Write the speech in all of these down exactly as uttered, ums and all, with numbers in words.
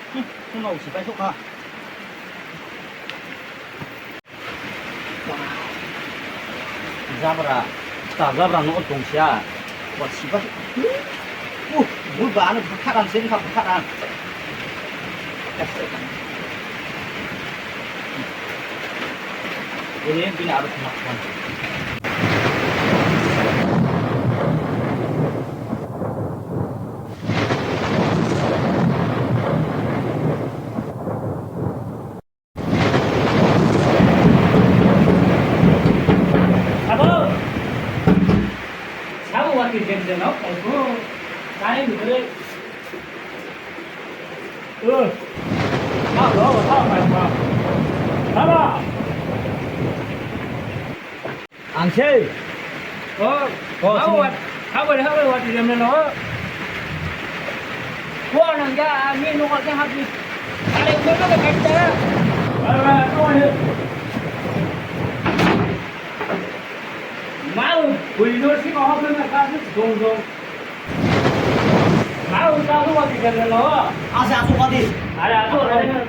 Phunok si paithok kha. Jabra, ta jabra no tong sia. Wa si pai. Uh, bui ba ano bwkha ran sen kha bwkha ran. Ini bini aro thuma thuma. Sabo! Sabo wati jem jem no kaibo. Tare ni kore. Uh. Sabo, sabo, sabo. Sabo! Ang se. Oh, oh, sabo sini. Wat, sabo, sabo, wati jem no. Ko nang ya, ni no ka happy. Are, ko no ka kaita. Ara, ko he. Mau, bui no si ko ha na ka dong dong. Mau, sabo, wati jem no. Asa, asu wati. Are, asu, are.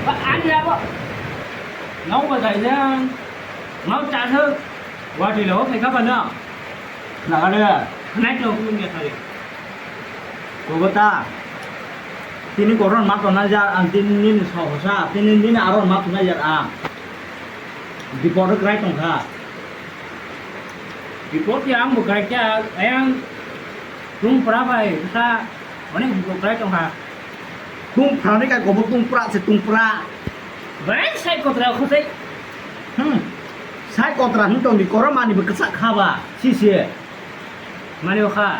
Ba, ani abo. Nong ba jai jang. Nong ta thok. Wati lo, khai ka ba na. Na ka de. Nai to, kun ya thari. Ko ba ta. Tini koron ma to na ja, ang tini nini so sa, tini nini aron ma to na ja ang. Bipor krai tong kha. Bipor ya ang bo krai kya, ayang. Tungpra bai, sa, onek bwrwi kwrai tong kha. Tungpra ni kai kobo tungpra se tungpra. Bai sai kotra khosai. Hmm. Sai kotra hin tong ni koromani bo kwchak kha ba, si se. Mani o kha.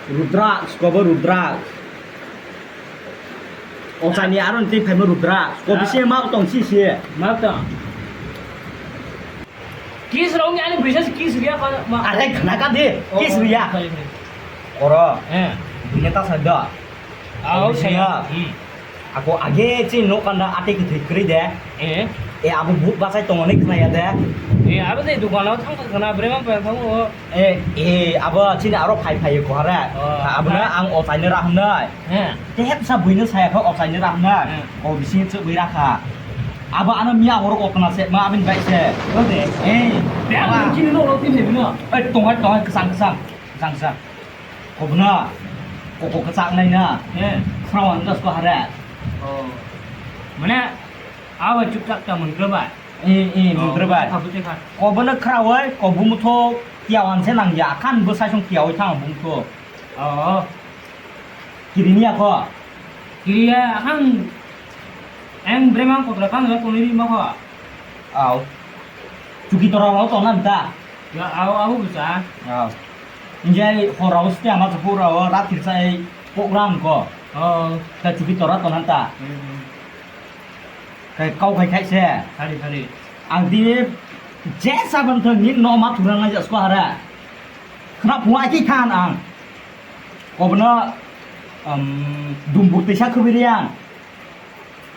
Rudra, kobo Rudra. Ochaini aron tei phaima Rudra. Ko bisi ma tong si se. Ma tong. Kiss rong ni ani brisa se kiss riya pa ma. Are khna ka de, kiss riya. Sorry, sorry. Oro. Eh. Bini ta sa da. Au, bisi sai. Hmm. Ako age chi no kanda ate ke thik kri de. Eh. E abo bu basai tong ni khna ya de. Eh, abo de dukan o thang khna bre ma pa thang o. Eh, eh, abo chini aro phai phai ko hara. Oh, abo na ang ochaini ra hamnai. He. Te hepsa buino saya kho ochaini ra hamnai. He. O bising chuk bui rakha. Abo ano miya horo ko kna se ma abin bai se. Ode. Eh. Te ang chini no ro tin he bino. Eh, tonghai, tonghai, kesang, kesang. Kesang, kesang. Ko bna. Ko, ko kesang nai na. He. Frau ang das ko hara. Oh. Mane, awa chuk chak ta mun kra ba. Eh, eh, mun kra ba. Ka bute kha. Ko bna khrawai, ko bumutho. Kiawan se nang ya, khan bo sai song kiawi thang bung to. Oh. Kiri ni ako. Kiri ya, ang, ang bremang kotra kang ya, koni ri ma ko. Au. Chuki tora rao to nan ta. Ya, au, au bisa. Au. Injai horao ste ama sa horao, ratir sa ei program ko. Oh. Ta chuki tora to nan ta. Hmm. Kai kau khai khai se. Sari, sari. Ang di je sabang thang ni no ma thurang na jas ko hara. Khna phung ai ki than ang. Kobna, um, dumbur tisa khubiri ang.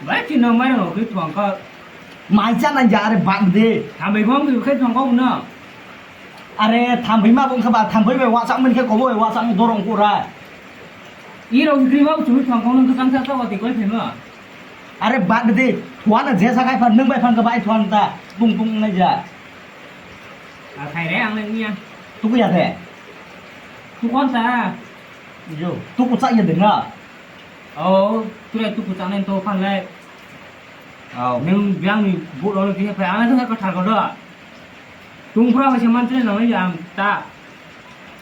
Bai chino mai no khe thang ka. Mai cha na ja are bak de. Thambai bong khe thang ka na. Are thambai ma bong kha ba thambai bai wa chak men khe kobo bai wa chak dorong ko ra. I rok kri ma chu thang ka nang ka chang cha cha wa ti koi phe ma. Are bak de. Thua na je sa kai phan nang bai phan ka bai thua ta. Tung tung na ja. A khai re ang le nia. Tuku ya de. Tukon ta. Yo, tuku cha ya de na. Oh, tu le tuku cha nen to phan le. Oh. Nung biang ni bu lo ti pha ang le ka thar ko do. Tung pra ma se man tre na ya am ta.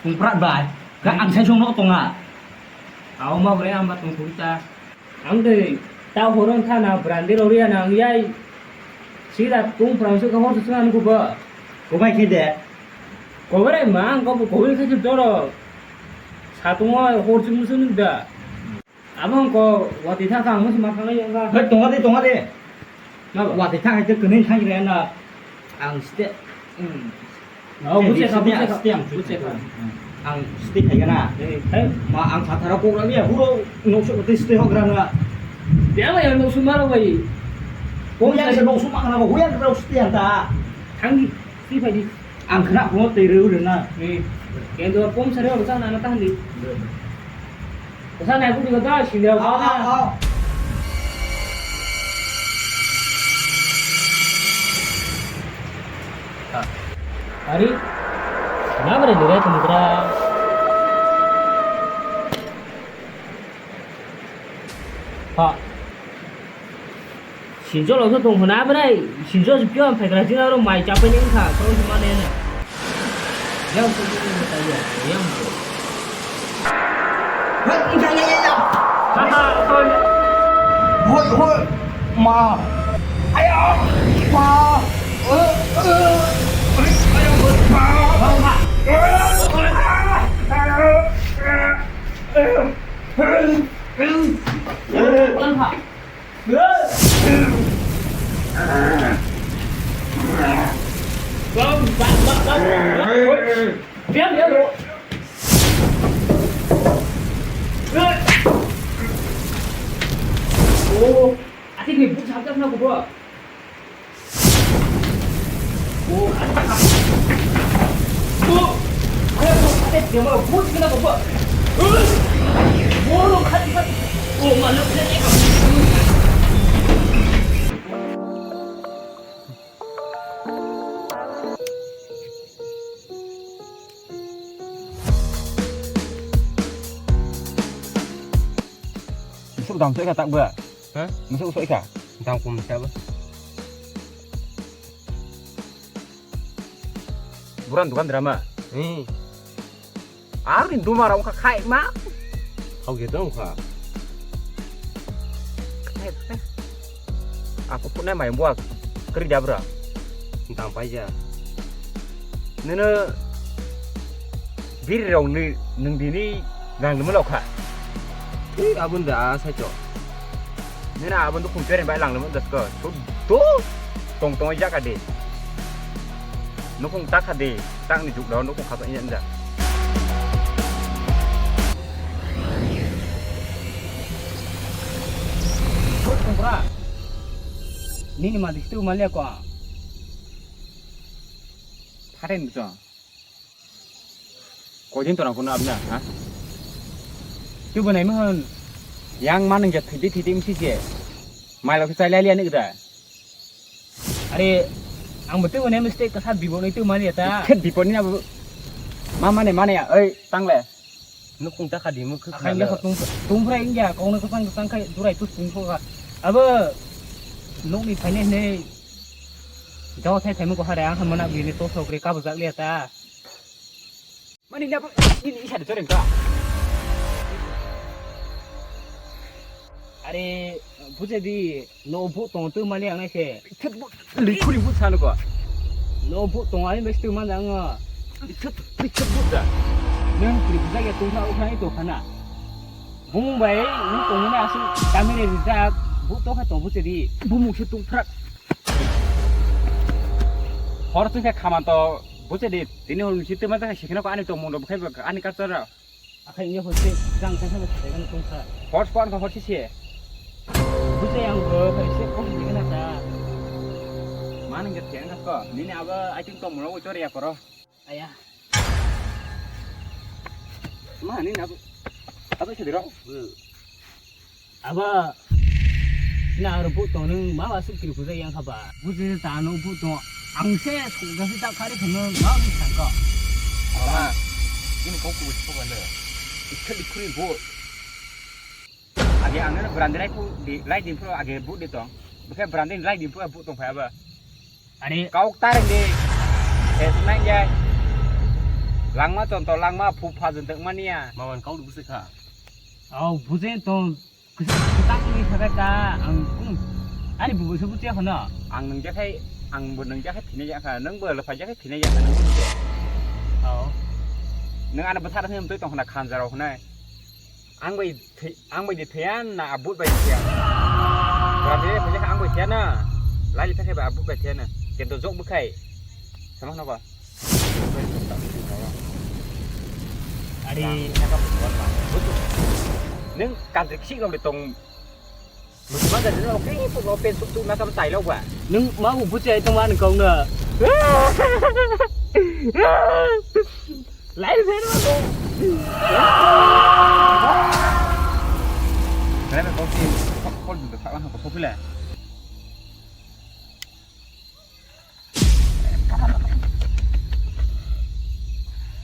Tung pra bai. Ka ang sai song no tonga. Au ma bre am ba tung ku ta. Ang tei ta horo thana brandi rok riya nang yai. Sida tung phrang se kahor se nang kuba. Kubai khe de. Kobai ma ang ko kobai khe doro. Satung o hor se musu nung da. Abang ko wati tha kang musu ma kang yang ka. Hei tonga de tonga de. Nabo? Wati thang hai khe kwnwi thang khe na ang ste. Hmm. Oh, buse ka, buse ka, buse ka. Ang ste thai gana. Eh, eh. Ma ang sathara kok rani ya huro nokso te ste hok rana. Dia ma ya nokso maro bai. Ko ya se nokso ma kana ko ya nokso ste anta. Thang di, ste phai di. Ang khna phungo twi rw rwna. Kendo pom sari oro chana na tahli. Sa nai kudi ko da sindra ko na. Ari, na mare ni re tum kra. Ha. Sinjo lo tong hona brai. Sinjo pio am pekra jina ro mai chapai ni kha. Solo mane na. Yang ko ni ta ya. Yang ko. Hoi, hoi, ma. Ayo, ma. Eh, eh. Ayo, ma. Oh, atik ni buk sabjak na kubo. Musuk dam soi kha tak ba? Ha? Musuk soi kha. Dam kum sa ba? Buran dukan drama. Hmm. Ar ni duma rong kha khai ma. Hau ge dong kha. Apa pun mai buat kerja bra. Tang paija. Nene biri rong ni nung dini nang lemu lokha. Ui abun da sai to. Nene abun tu khum peren bai lang lemu das ko. Tu tu tong tong jaka de. Nukung tak kha de, tak ni juk daw nukung kha to inyan da. Nini ma distu malia ko. Phaten to. Kojin to nang kono abna, ha? Tu banai mahon. Yang manung ja thidi thidi misi je. Mai lo chai lai liya ni da. Are, ang bo tei mistake kasa bibo ni tei mani ta. Khet bibo ni abo. Ma mane mane ya, oi, tang le. Nukung ta khadi mukhu khana. Akhai le. Tung, tung phra ingya, kong na kusang kusang khai durai tu tung kho ka. Abo, nuk ni phaine ne. Jao thai thai mukho hare ang hamana bini to sokri ka bujak le ta. Mani nabo, ini isa de choreng ka. Are, buje di, no bu tong tu mali ang nai se. Likhuri bu sanu ko. No bu tong ai mes tu man ang. Likhuri bu da. Nang kri bu ya tong sa u khai to khana. Bumung bai, ni tong na asu, kami ni rijak, bu to kha to buje di. Bumung se tung phrak. Hor tu khe khaman to. Bujai di, tini hwn si tuma jaka sikna ko ani tongmung rok bwkhai bwkha ani culture rok. Akhai ini hwn si jang khe hwn si khe tong kha. Hor spot kha hor si se. Bujai ang bo khai se kong si kena ta. Manang je theng kha ko, nini abo I think tongmung rok chor ya koro. Aya. Ma nini abo, abo se diro. Aba, na aro bu tong nung ma ba suk kiri kujai yang kha ba. Bujai ta no bu tong. Ang se suk ga se ta khari khama ma bu sangka. Mama, ini kau kubu siko mana? Ikhe dikhuri bu. Age ang na berandi lai ku di, lai di pro age bu di tong. Bukhe berandi lai di pro bu tong phai aba. Ani kau tareng di. Es nang ya. Langma contoh langma phu pha jenteng mania. Mawan kau di buse kha. Au bujai tong. Kwchak ni sakai ta ang, hmm, ani bubu se buchiya khano. Ang nung jakhai, ang bo nung jakhai thina jakha, nung bo lopha jakhai thina jakha nung buchiya. Oh. Nung ano bwthar hwnwi twi tong khna khanjaro hwnwi. Ang bai thwi, ang bai de thwiya na abut bai thwiya. Bwrandi bai thwiya ang bai thwiya na. Lali thakhe ba abut bai thwiya na. Kento jok bwkhai. Sama khna ba. Ari. Nung kandri kisik rok de tong. Musulman da dino ke pok lo pen suk suk na kam tai lo ba. Nung ma bu buchai tong an kong na.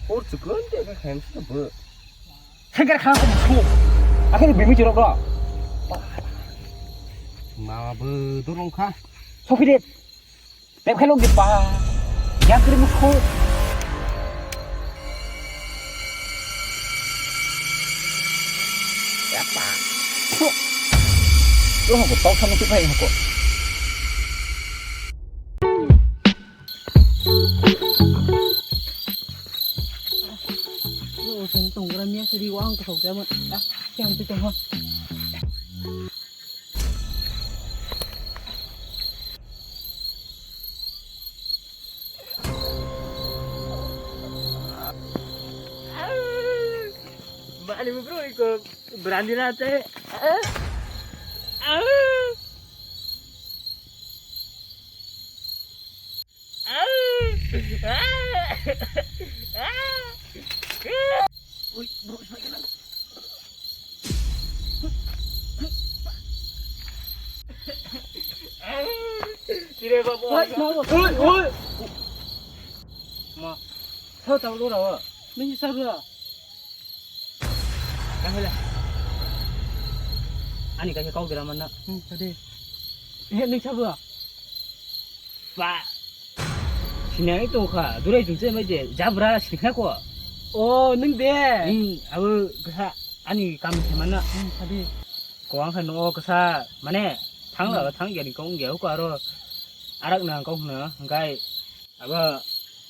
Hor chukun de ka khaim sa bo. Sengkar kha ko. Akhir bimi chirok do. Mama bo dorong kha. Sokhi de. Pep khelok di pa. Yang kiri musko. Apa? Lo hoko tau sama tu kai hoko. Lo sen tong gra mia seri wang ko sok jaman. Ah, yang tu tong ha. Bani bro iko berani rate. Ui, bro, smack kena. Tire babu. Oi, mau. Oi, oi. Ma, sao tau lo rawa. Nini sao lo. Kahela. Ani kaisa kau dera manna. Hmm, tadi. Eh, nini sao lo. Ba. Sinai tongkha, durai chungse mai de, jabra sikha ko. O, nwng de? Hmm, abo kasa ani kam se mana. Hmm, sadi. Ko ang kha no kasa, mane, thang la, hmm, thang ya ni kong ya ko aro arak na kong na, hingkai abo,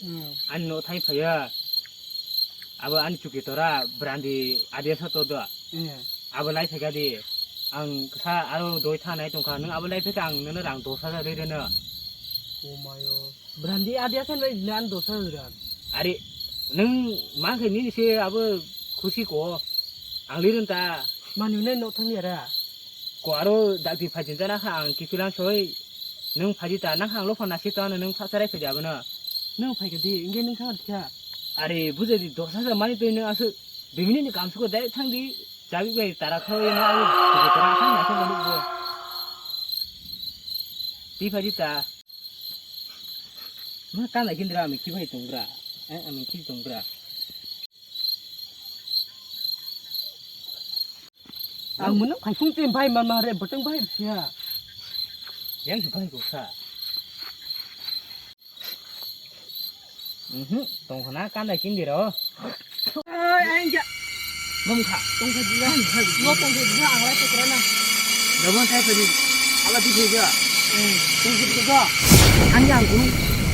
hmm, ani no thai phaya. Abo ani chuki tora brandi adia sa to do. Hmm. Abo lai phai di. Ang kasa aro doi thanai tongkha, nwng abo lai phai ang nono rang dos hajar rwi reno. O mayo. Brandi adia san bai nan dosa ran. Are, nwng mang khe nini se abo khusi ko. Ang lirun ta. Mani ne no thang yara. Ko aro dakti phajin jana kha ang kikilang soi. Nwng phaji ta nang hang lo phone nasi ta nwng phasarai phaji abono. Nwng phai kadi, inge nwng thang kha. Are, bujai di dos hajar mani toi nwng asu. Dui minute ni kam suko direct thang di. Chabi bai tara khoi nwng asu. Tara thang nasi mani bo. Ti phaji ta. Ma kana gindra ami kibai tongra. Eh, ami ki tongra. Ang mano khaisung te bai man ma re botong bai sia. Yang bai ko sa. Mhm, tong khana kana gindra. Ai, ai, ja. Bumkha. Tongkha jila. Hai, hai. No tongkha jila, ang lai tongkha na. Dabon thai phadi. Ala di phai ja. Hmm. Tongkha jila. Ani ang guru.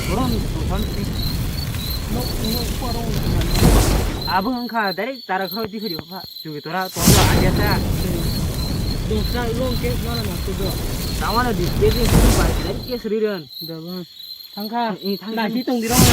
Boron tongkha ni. No, no, boron. Abo wngkha direct tara khoro di phadi pha. Chugi tora tongkha aja ta. Dongsa long case mana na tu do. Tawana di case ni bai direct case riran. Dabon. Thangkha. Eh, thang, thang. Nasi tong dirong.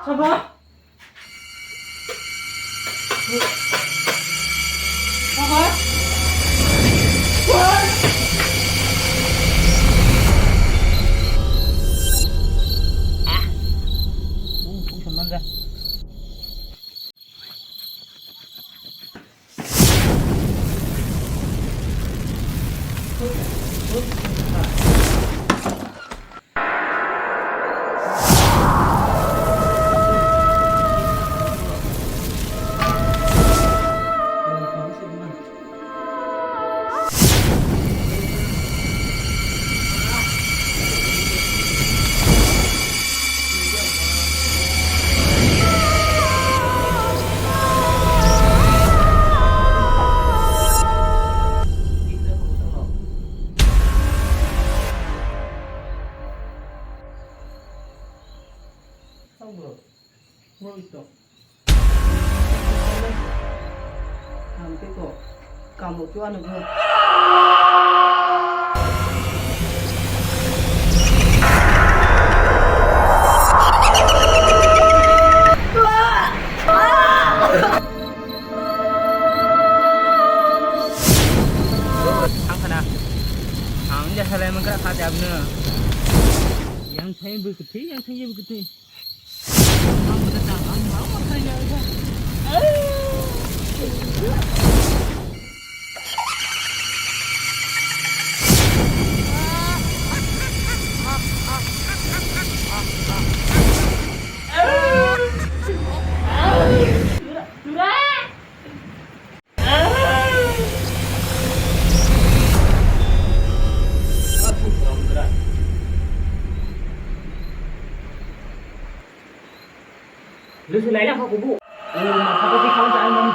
Sapa? Sapa? Ang tei ko. Kamu chuan bo. Ang khana. Ang ja salai mangkra kha jabna. Yang thai bu kthi, yang thai bu kthi. Lusu laila kha kubu. Oh, ma pha pha khaung sa ang.